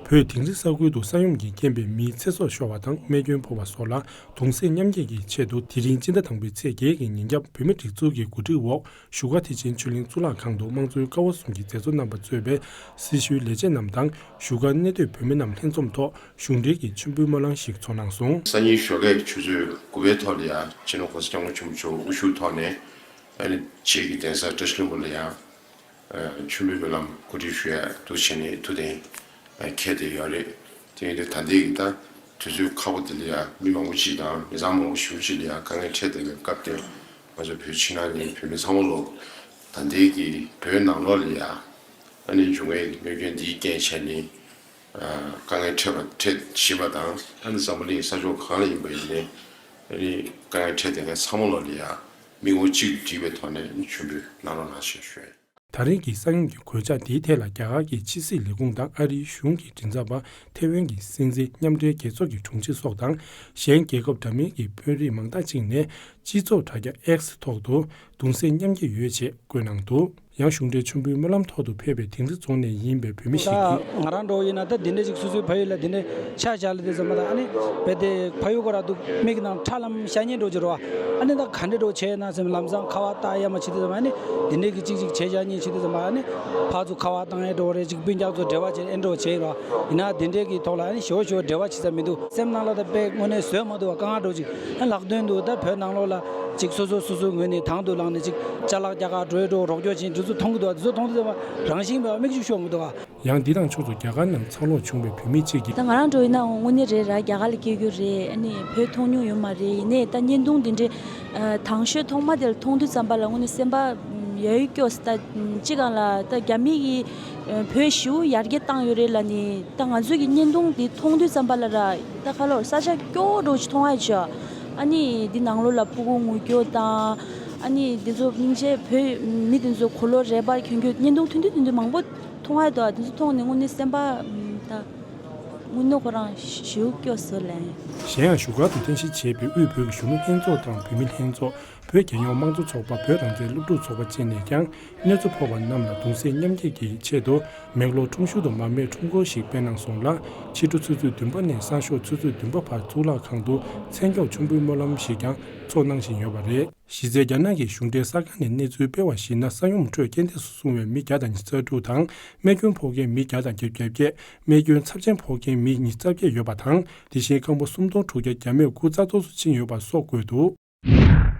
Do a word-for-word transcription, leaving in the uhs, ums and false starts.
བོད་དིང་རི་ས་ཁུལ་དུ་ས་ཡོམ་གྱི་རྐྱེན་པས་མིའི་ཚེ་སྲོག་ཤོར་བ་དང་རྨས་སྐྱོན་ཕོག་པ་སོགས་ལ་གདུང་སེམས་མཉམ་སྐྱེད་ཀྱི་ཆེད་དུ། དེ་རིང་སྤྱི་ཟླ་དང་པོའི་ཚེས་བརྒྱད་ཀྱི་ཉིན་རྒྱབ་བོད་མིའི་སྒྲིག་འཛུགས་ཀྱི་གོ་སྒྲིག་འོག་བཞུགས་སྒར་ཐེག་ཆེན་ཆོས་གླིང་གཙུག་ལག་ཁང་དུ་དམངས་གཙོའི་ཀ་བ་གསུམ་གྱི་མཛད་གཙོ་རྣམ་པ་གཙོས་པའི་སྲི་ཞུའི་ལས་བྱེད་རྣམས་དང་། བཞུགས་སྒར་གནས་སྡོད་བོད་མི་རྣམས་ལྷན་འཛོམས་ཐོག་གཞུང་འབྲེལ་གྱི་མཆོད་འབུལ་སྨོན་ལམ་ཞིག་ཚོགས་གནང་སོང་། སང་ཉིན་ཞོགས་ཀས་ཆུ་ཚོད་དགུ་པའི་ཐོག་ལ་ཡང་སྤྱི་ནོར་༸གོང་ས་༸སྐྱབས་མགོན་ཆེན་པོ་མཆོག་དབུ་བཞུགས་ཐོག་ནས་ཨ་ནི་ཆེས་ཀྱི་གདན་ས་བཀྲ་ཤིས་ལྷུན་པོ་ལ་ཡང་མཆོད་འབུལ་སྨོན་ལམ་གོ་སྒྲིག་ཞུ་ཡ་འདུག་བྱས་ནས་ཐུགས་གཏན་འཁེལ་བསྡད་ཡོད་རེད། དེ་ཡིན་དུས་ད་ལྟའི་གི་ད་དུས་ཚོད་ཁག་པོ་འདི་ལ་ཡང་མི་མང་པོ་ཅིག་དང་མི་ཚང་མང་པོ་ཞེ་པོ་ཅིག་ལ་ཡང་དཀའ་ངལ་འཕྲད་བསྡད་པའི་སྐབས་དེར། ང་ཚོ་བོད་ཕྱི་ནང་གི་བོད་མི་ཚང་མ་ལོ་ད་ལྟའི་གི་བོད་ནང་ལོགས་ལ་ཡང་ཨ་ནི་འབྱུང་བའི་གནོད་སྐྱོན་འདིའི་རྐྱེན་བྱས་ནས་དཀའ་ངལ་འཕྲད་པ་འཕྲད་བཞིན་པ་དང་། ཨ་ནི་འཛམ་བུ་གླིང་ས་ཕྱོགས་གང་ལ་ཡིན་པ་ཡིན་ནའི་ཨ་ནི་དཀའ་ངལ་འཕྲད་བསྡད་མཁན་ཚང་མ་ལོ་ལ་ཡང་མིག་ངོ་གཅིག་ཏུ་བསྒྲིལ་བའི་ཐོག་ནས་མཆོད་འབུལ་གནང་རོགས་གནང་ཞེས་ཞུ། ད་རིང་གི་ས་ཡོམ་གྱི་གོད་ཆག་འདིའི་ཐད་ལ་རྒྱ་གར་གྱི་ཕྱི་སྲིད་ལས་ཁུངས་དང་ཨ་རིའི་གཞུང་གི་མགྲིན་ཚབ་པ། ཐེ་ཝན་གྱི་སྲིད་འཛིན། མཉམ་འབྲེལ་རྒྱལ་ཚོགས་ཀྱི་དྲུང་ཆེ་སོགས་དང་། གཞན་རྒྱལ་ཁབ་འདྲ་མིན་གྱི་དཔོན་རིགས་མང་དག་ཅིག་ནས་སྤྱི་ཚོགས་དྲ་རྒྱ་X་ཐོག་ཏུ་གདུང་སེམས་མཉམ་སྐྱེད་ཡོད་ཅེས་བཀོད་གནང་འདུག། ཡང་གཞུང་འབྲེལ་མཆོད་འབུལ་སྨོན་ལམ་ཐོག་ཏུ་ཕེབས་པའི་དིང་རི་རྫོང་ནས་ཡིན་པའི་བོད་མི་ཞིག་གིས། ད་ང་རང་འདྲ་བོ་ཡིན་ན་ད་འདི་འདྲ་ཅིག་སོ་སོའི་ཕ་ཡུལ་ལ་འདི་འདྲ་ཆ་བཞག་ལ་དེ་ཙམ་མ་ད་ཨ་ནི་བེ་དེ་ཕ་ཡུལ་ཁོ་ར་འདུག་མིག་ནང་ཁྲ་ལམ་ཤ་ཉེ་འགྲོ་གི་རེད་བ། ཨ་ནི་ད་ག་འདྲ་འགྲོ་བྱས་ན་སེམས་ལམ་སང་ཁ་བ་ཏག་ཡ་མ་བྱེད་དེ་ཙམ་ཨ་ནི་འདི་འདྲ་གི་ཅིག་ཅིག་བྱས་བཞག་ཉེ་བྱེད་དེ་ཙམ་ཨ་ནི་ཕར་ཚུར་ཁ་བ་བཏང་ཡ་འགྲོ་རེད། ཅིག་སྤུན་ཀྱག་ཚོ་འབྲེལ་བ་བྱས་ཨེ་འགྲོ་བྱས་རེད་བ། ཡིན་ན་འདི་འདྲ་གི་ཐོག་ལ་ཨ་ནི་ཞེ་པོ་ཞེ་པོ་འབྲེལ་བ་བྱེད་ས་མི་འདུག། སེམས་ནང་ལ་ད་དཔེ་དངོས་གནས་བཟོད་མ་ཐུབ་པ་དཀའ་ངལ་འགྲོ་ཅིག་ཨ་ལག་དོན་དུ་ད་བོད་ནང་ལོགས་ལ་ཅིག་སོ་སོ་སོ་སོའི་ངོས་ནས་དང་དུ་བླངས་ནས་ཅིག་ཅ་ལག་རྒྱ་གར་འགྲོ་ཡ་འགྲོ་རོགས་སྐྱོར་བྱེད་འདི་ཚོ་མཐོང་གི་འདུག་བ། འདི་ཚོ་མཐོང་དུས་ཙམ་པ་རང་བཞིན་མེད་པ་མིག་ཆུ་ཤོར་མི་འདུག་བ། ཡང་འདི་དང་ཕྱོགས་སུ་རྒྱ་གར་ནང་འཚར་ལོངས་བྱུང་བའི་བོད་མི་གཅིག་གིས། ད་ང་རང་འགྲོ་ཡིན་ན་དངོས་གནས་རེད་ར། རྒྱ་གར་ལ་སྐྱེས་རྒྱུ་རེད། ཨ་ནི་བོད་མཐོང་མྱོང་ཡོད་མ་རེད། ཡིན་ནའི་ད་བརྙན་ཐུང་འདི་འདྲའི་ཨ་དང་ཤོས་ཐོག་མ་དེ་ལ་མཐོང་དུས་ཙམ་པ་ལ་དངོས་གནས་སེམས་པ་ཡ་ཡི་སྐྱོ་སི། ད་སྤྱི་སྒང་ལ་ད་རྒྱ་མི་གིས་ཨ་བོད་ཞེ་པོ་ཡར་རྒྱས་བཏང་ཡོད་རེད་ལབ་ནས། ད་ང་ཚོ་གི་བརྙན་ཐུང་འདི་མཐོང་དུས་ཙམ་པ་ལ་ར། ད་ཁ་ལོར་ས་ཆ་སྐྱོ་བོ་འདྲ་ཅིག་མཐོང་ཡ་ཅིག། ཨ་ནི་འདི་ནང་ལོགས་ལ་ཕྲུ་གུ་ངུ་སྐྱོ་དང་། ཨ་ནི་འདི་ཚོ་སྙིང་རྗེ། བོད་མི་འདི་ཚོ་གོ་ལོ་རས་པ་གྱོན་གྱོན་བརྙན་ཐུང་ཐུང་ཐུང་ཐུང་ཐུང་མང་པོ་མཐོང་ཡ་འདུག། འདི་ཚོ་མཐོང་ནས་དངོས་གནས་སེམས་པ་ད་དངོས་གནས་ཁོ་རང་ཞེ་པོ་སྐྱོ་ཟེར་ལན། གཞན་ཡང་བཞུགས་སྒར་དུ་རྟེན་གཞི་བྱས་པའི་དབུས་བོད་ཀྱི་གཞོན་ནུ་ལྷན་ཚོགས་དང་བུད་མེད་ལྷན་ཚོགས། བོད་རྒྱལ་ཡོངས་དམངས་གཙོ་ཚོགས་པ། བོད་རང་བཙན་སློབ་ཕྲུག་ཚོགས་པ་བཅས་ནས་ཀྱང་། གནོད་འཚེ་ཕོག་པ་རྣམས་ལ་གདུང་སེམས་མཉམ་སྐྱེད་ཀྱི་ཆེད་དུ། མེག་ལོར་ཁྲོམ་གཞུང་དུ་མར་མེའི་ཁྲོམ་སྐོར་ཞིག་སྤེལ་གནང་སོང་ལ། ཕྱི་དྲོ་ཆུ་ཚོད་བདུན་པ་ནས་སང་ཞོགས་ཆུ་ཚོད་བདུན་པ་བར་གཙུག་ལག་ཁང་དུ་མཚན་མཆོག་མཆོད་འབུལ་སྨོན་ལམ་ཞིག་ཀྱང་ཚོགས་གནང་བཞིན་ཡོད་པ་རེད། གཞི་རྩའི་རྒྱ་ནག་གི་གཞུང་འབྲེལ་གསར་ཁང་ནས་གནས་ཚུལ་སྤེལ་བར་གཞིགས་ན། ས་ཡོམ་ཁྲོད་རྐྱེན་འདས་སུ་སོང་བའི་མི་བརྒྱ་དང་ཉི་ཤུ་རྩ་དྲུག་དང་། རྨས་སྐྱོན་ཕོག་མཁན་མི་བརྒྱ་དང་བརྒྱད་ཅུ་གྱ་བརྒྱད། རྨས་སྐྱོན་ཚབས་ཆེན་ཕོག་མཁན་མི་ཉི་ཤུ་རྩ་བརྒྱད་ཡོད་པ་དང་། དེ་བཞིན་སྐམ་པོ་སུམ་སྟོང་དྲུག་བརྒྱ་གྱ་མེད་དགུ་རྩ་གཏོར་དུ་ཕྱིན་ཡོད་པ་སོགས་བཀོད་འདུག།